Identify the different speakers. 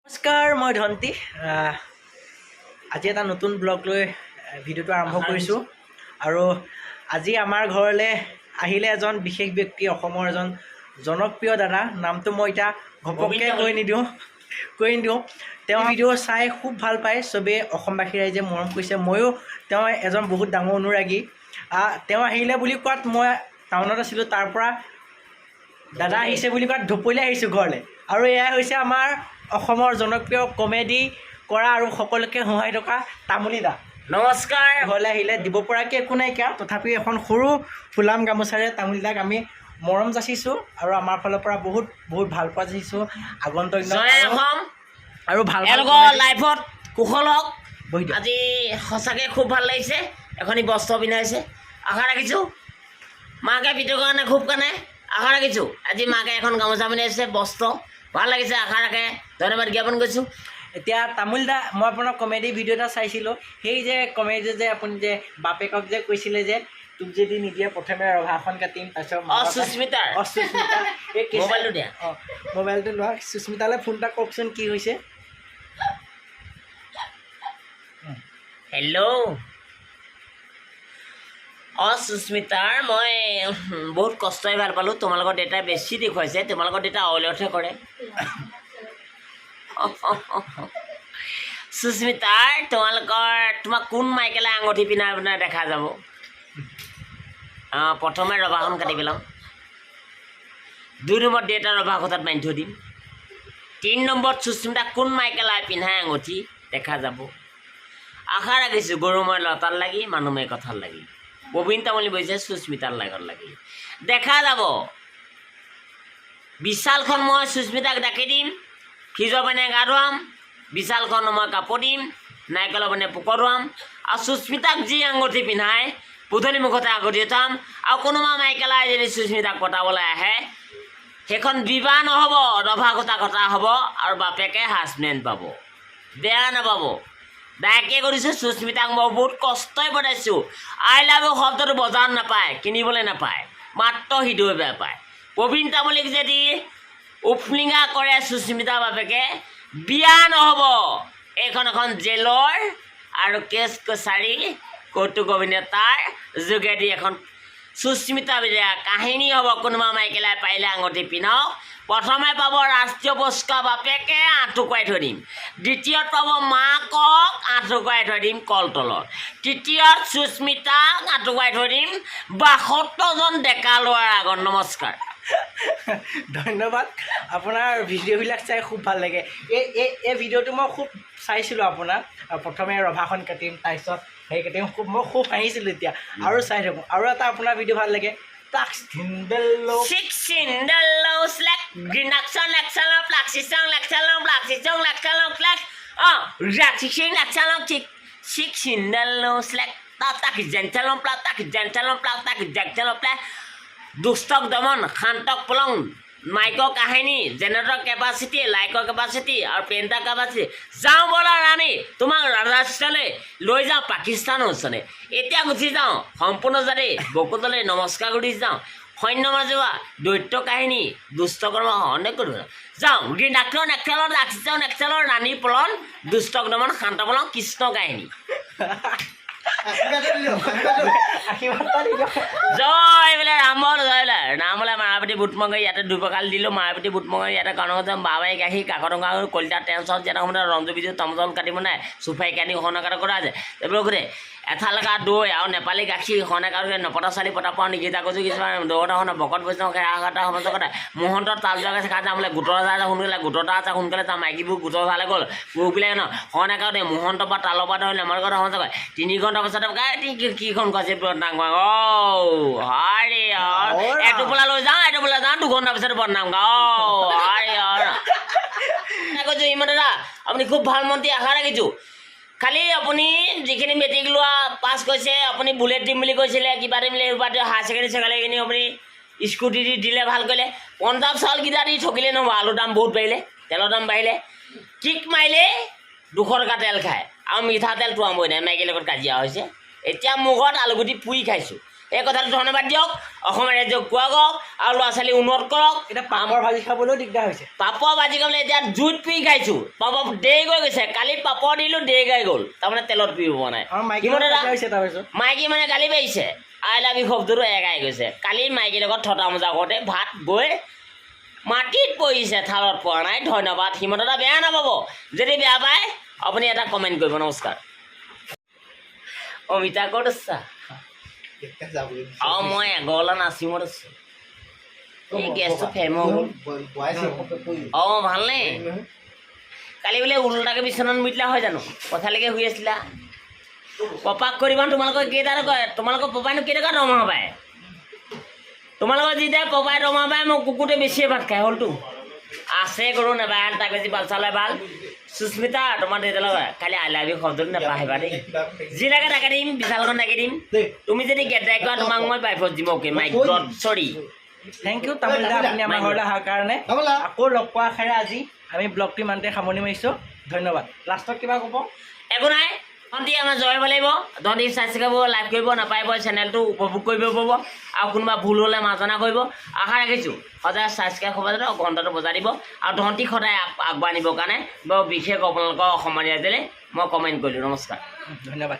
Speaker 1: নমস্কাৰ, মই ধনটি। আজি এটা নতুন ব্লগ লৈ ভিডিঅ'টো আৰম্ভ কৰিছোঁ আৰু আজি আমাৰ ঘৰলৈ আহিলে এজন বিশেষ ব্যক্তি, অসমৰ এজন জনপ্ৰিয় দাদা। নামটো মই এতিয়া ঘপককৈ কৈ নিদিওঁ। তেওঁ ভিডিঅ' চাই খুব ভাল পায় চবেই, অসমবাসী ৰাইজে মৰম কৰিছে। ময়ো তেওঁ এজন বহুত ডাঙৰ অনুৰাগী। তেওঁ আহিলে বুলি কোৱাত মই টাউনত আছিলোঁ, তাৰ পৰা দাদা আহিছে বুলি কোৱাত ঢপলিয়াই আহিছোঁ ঘৰলৈ। আৰু এয়াই হৈছে আমাৰ অসমৰ জনপ্ৰিয় কমেডি কৰা আৰু সকলোকে হঁহাই থকা তামুলী দা।
Speaker 2: নমস্কাৰ।
Speaker 1: ঘৰলৈ আহিলে দিব পৰাকৈ একো নাইকিয়া, তথাপিও এখন সৰু ফুলাম গামোচাৰে তামুলী দাক আমি মৰম যাচিছোঁ আৰু আমাৰ ফালৰ পৰা বহুত বহুত ভাল পোৱা যাচিছোঁ। আগন্তুক দিনত
Speaker 2: জয় অসম।
Speaker 1: আৰু ভাল ভাল
Speaker 2: এওঁলোকৰ
Speaker 1: comedy-
Speaker 2: লাইফত কুশল হওক।
Speaker 1: বহি দিয়ক।
Speaker 2: আজি সঁচাকৈ খুব ভাল লাগিছে, এখনি বস্ত্ৰ পিন্ধাইছে। আশা ৰাখিছোঁ মাকে পিতৰ কাৰণে খুব কাণে। আশা ৰাখিছোঁ আজি মাকে এখন গামোচা পিন্ধাইছে, বস্ত্ৰ ভাল লাগিছে। আশা ৰাখে ধন্যবাদ জ্ঞাপন কৰিছোঁ।
Speaker 1: এতিয়া তামুল দা, মই আপোনাৰ কমেডি ভিডিঅ' এটা চাইছিলোঁ। সেই যে কমেডি যে আপুনি যে বাপেকক যে কৈছিলে যে তোক যদি নিদিয়ে প্ৰথমে ৰভাখন কাটিম, তাৰপিছত
Speaker 2: সুস্মিতাৰ।
Speaker 1: অ, সুস্মিতা। এই
Speaker 2: মোবাইলটো দিয়া।
Speaker 1: অঁ, মোবাইলটো লোৱা। সুস্মিতালৈ ফোন এটা কওকচোন, কি হৈছে?
Speaker 2: হেল্ল', অঁ সুস্মিতাৰ, মই বহুত কষ্টই ভাল পালোঁ। তোমালোকৰ দেউতাই বেছি দেখুৱাইছে, তোমালোকৰ দেউতা অইলতহে কৰে। সুস্মিতাৰ, তোমাক কোন মাইকেলে আঙুঠি পিন্ধাই পিন্ধাই দেখা যাব। অঁ, প্ৰথমে ৰভাখন কাটি পেলাম, 2 নম্বৰত দেউতাৰ ৰভা খুঁটাত বান্ধি থৈ দিম, 3 নম্বৰত সুস্মিতাক কোন মাইকেলাই পিন্ধাই আঙুঠি দেখা যাব। আশা ৰাখিছোঁ গৰু মই লতাত লাগি, মানুহ মই কথাত লাগি, প্ৰবীণ তামুলী বহিছে সুস্মিতাৰ লগত লাগি দেখা যাব। বিশালখন মই সুস্মিতাক ডাকি দিম, ফ্ৰিজৰ পানীয়ে গা ধুৱাম, বিশালখন মই কাপোৰ দিম, নাৰিকলৰ পানীয়ে পোকৰ ধুৱাম আৰু সুস্মিতাক যি আঙুঠি পিন্ধাই পদূলি মুখতে আঙুঠি থ'ম। আৰু কোনোবা মাইকেলাই যদি সুস্মিতাক পতাবলৈ আহে, সেইখন বিবাহ নহ'ব, ৰভা খুঁটা কটা হ'ব আৰু বাপেকে হাজবেণ্ড পাব। বেয়া নাপাব, ডাইৰেক্টকৈ কৰিছোঁ। সুস্মিতাক মই বহুত কষ্টই পতাইছোঁ। আই লাভ ইউ শব্দটো বজাৰত নাপায়, কিনিবলৈ নাপায়, মাত্ৰ হৃদয় বেয়া পায়। প্ৰবীণ তামুলীক যদি উপলিঙা কৰে সুস্মিতা বাপেকে, বিয়া নহ'ব। এইখন এখন জেলৰ আৰু কেছ কছাৰী কৌতুক অভিনেতাৰ যোগেদি এখন সুস্মিতা বিয়া কাহিনী হ'ব। কোনোবা মাইকেলাই পাৰিলে আঙুঠি পিন্ধাওক। প্ৰথমে পাব ৰাষ্ট্ৰীয় পুৰস্কাৰ, বাপেকে আঁঠু কঢ়াই থৈ দিম। দ্বিতীয়ত পাব মাকক আঁঠু কঢ়াই থৈ দিম কলতলত। তৃতীয়ত সুস্মিতাক আঁঠু কঢ়াই থৈ দিম 72জন ডেকা ল'ৰাৰ আগত। নমস্কাৰ।
Speaker 1: ধন্যবাদ। আপোনাৰ ভিডিঅ'বিলাক চাই খুব ভাল লাগে। এই এই এই ভিডিঅ'টো মই খুব চাইছিলোঁ আপোনাৰ। প্ৰথমে ৰভাখন কাটিম, তাৰপিছত হেৰি কাটিম, খুব মই খুব হাঁহিছিলোঁ। এতিয়া আৰু চাই থাকোঁ। আৰু এটা আপোনাৰ ভিডিঅ' ভাল লাগে, Tux ধিনবেল্লো।
Speaker 2: Six in the low slack, green action, action, black song, action, black song, action, black. Oh, relaxation, action, tick. Six in the low slack, tak gentle, black, tak gentle, black, tak gentle, black. দুষ্টক দমন, শান্তক পলং, মাইকৰ কাহিনী, generator capacity, লাইকৰ capacity আৰু painter capacity. যাওঁ ব'লা ৰাণী, তোমাক ৰাজস্থানলৈ লৈ যাওঁ, পাকিস্তানৰ ওচৰলৈ এতিয়া গুচি যাওঁ। সম্পূৰ্ণ যাতে বকুতলৈ নমস্কাৰ কৰি যাওঁ। সৈন্য মাজোৱা দৈত্য কাহিনী, দুষ্টকৰ্ম অনেক কৰিব যাওঁ। ডাক্তৰ নেক্সেলৰ লাক্সৰ নেক্সেলৰ ৰাণী পলন, দুষ্টক দমন, শান্ত পলং, কৃষ্ণ কাহিনী।
Speaker 1: আশীৰ্বাদ এটা দি দিয়ক।
Speaker 2: জয় বোলে ৰামৰ জয় বোলে ৰাম বোলে। মাৰাপতি বুটমগৈ ইয়াতে দুই প্ৰকাল দিলোঁ। মাৰাপতি বুটমগৈ ইয়াতে কনক বাবাই গাখীৰ কাকটংকা কলিতা টেনচন যেনে ৰঞ্জু বিজু তমজল কাটিব নাই চুফাই কানি সনকাটো কৰা আছে এইবোৰ গোটেই এঠালেকা দৈ আৰু নেপালী গাখীৰ সনেকা নপতা চালি পতা পাওঁ নিগিতা কৈছোঁ। কিছুমান দৌৰতা শুনা ভকত বৈষ্ণৱ সেৱা সমাজ কথা মহন্ত তাল যোৱা খাই যাম বোলে। গোটৰ যায় সোনকালে, গোটৰ আছে সোনকালে যাম। মাইকীবোৰ গোটৰ ফালে গ'ল, পুৰুষবিলাক ন সনেকা দেই মহন্ত পৰা তালৰ পৰা ধৰিলে আমাৰ কথা সমাজ 3 ঘণ্টাৰ পাছতে কিখন খুৱাইছে বদনাম গাওঁ। অ' হাৰে, এটোপোলা লৈ যাওঁ, এটোপোলা যাওঁ, 2 ঘণ্টাৰ পিছত বদনাম গাওঁ। অ' হাৰে। কৈছোঁ ইমান দাদা, আপুনি খুব ভাল মন্ত্ৰী, আশা ৰাখিছোঁ। খালি আপুনি যিখিনি মেট্ৰিক লোৱা পাছ কৰিছে, আপুনি বুলেট দিম বুলি কৈছিলে, কিবা দিম বুলি, হায়াৰ ছেকেণ্ডেৰী ছেকেণ্ডেৰীখিনি আপুনি স্কুটি দি দিলে ভাল কৰিলে। পঞ্জাৱ চাউলকেইটা দি ঠগিলে নহ'ব। আলুৰ দাম বহুত বাঢ়িলে, তেলৰ দাম বাঢ়িলে, কিক মাৰিলে 200 টকা তেল খায় আৰু মিঠাতেল তোৱাবই নাই। মাইকীৰ লগত কাজিয়া হৈছে। এতিয়া মোৰ ঘৰত আলুগুটি পুৰি খাইছোঁ। এই কথাটো ধন্যবাদ দিয়ক, অসমীয়া ৰাইজক কোৱা কওক আৰু ল'ৰা ছোৱালী উন্নত কৰক।
Speaker 1: এতিয়া পাপৰ ভাজি খাবলৈও দিগদাৰ হৈছে।
Speaker 2: পাপৰ ভাজি খাবলৈ এতিয়া জুইত পুৰি খাইছোঁ। পাপৰ দেৰিকৈ গৈছে, কালি পাপৰ দিলোঁ, দেৰিকৈ গ'ল, তাৰমানে তেলত পুৰিব পৰা নাই।
Speaker 1: আমাৰ মাইকী
Speaker 2: হিমন্ত দা
Speaker 1: কাজিয়া হৈছে তাৰপিছত।
Speaker 2: মাইকী মানে গালি পাৰিছে, I love you শব্দটো এগাই গৈছে। কালি মাইকীৰ লগত ঠটা মজা কৰোঁতে ভাত গৈ মাটিত পৰিছে, থালত পৰা নাই। ধন্যবাদ হিমন্ত দা, বেয়া নাপাব। যদি বেয়া পায় আপুনি এটা কমেণ্ট কৰিব। নমস্কাৰ। অমিতা, ক'ত আছা? অঁ, মই এগলা নাচিমত আছোঁ। এই গেছটো ফেম হৈ গ'ল। অঁ, ভালনে? কালি বোলে ওলোটাকৈ বিচনাত মুতিলা, হয় জানো? পথালিকে শুই আছিলা। পপাক কৰিবা। তোমালোকৰ কেইটা টকা, তোমালোকৰ পপাইনো কেইটকা দৰমহা পায়? তোমালোকৰ যেতিয়া পপাই দৰমহা পায়, মোৰ কুকুৰটোৱে বেছিয়ে ভাত খায়। হ'লতো আছে গৰু নাপায়, তাক বেছি ভাল চালে ভাল। সুস্মিতা, তোমাৰ দেউতাৰ লগত কালি I love you শব্দটো নাপাহিবা দেই। যি লাগে তাকে দিম, বিশালখন তাকে দিম। তুমি যদি গেদাই কোৱা, তোমাক মই বাইফত দিম। Okay, my God, sorry.
Speaker 1: Thank you তামোল দা, আপুনি আমাৰ ঘৰলৈ অহাৰ কাৰণে। আকৌ লগ পোৱা আশাৰে আজি আমি ব্লগটো ইমানতে সামৰণি মাৰিছোঁ। ধন্যবাদ। লাষ্টত কিবা ক'ব?
Speaker 2: একো নাই। ধনটি আমাৰ জয় হ'ব লাগিব। ধনটি ছাবস্ক্ৰাইব কৰিব, লাইক কৰিব নাপাৰিব, চেনেলটো উপভোগ কৰিব পাৰিব আৰু কোনোবা ভুল হ'লে মাৰ্জনা কৰিব। আশা ৰাখিছোঁ সদায় ছাবস্ক্ৰাইব হ'ব যাতে ঘণ্টাটো বজাই দিব আৰু ধনটিক সদায় আগবঢ়াই নিবৰ কাৰণে বৰ বিশেষ আপোনালোকৰ অসমীয়া ৰাইজলৈ মই কমেণ্ট কৰিলোঁ। নমস্কাৰ।
Speaker 1: ধন্যবাদ।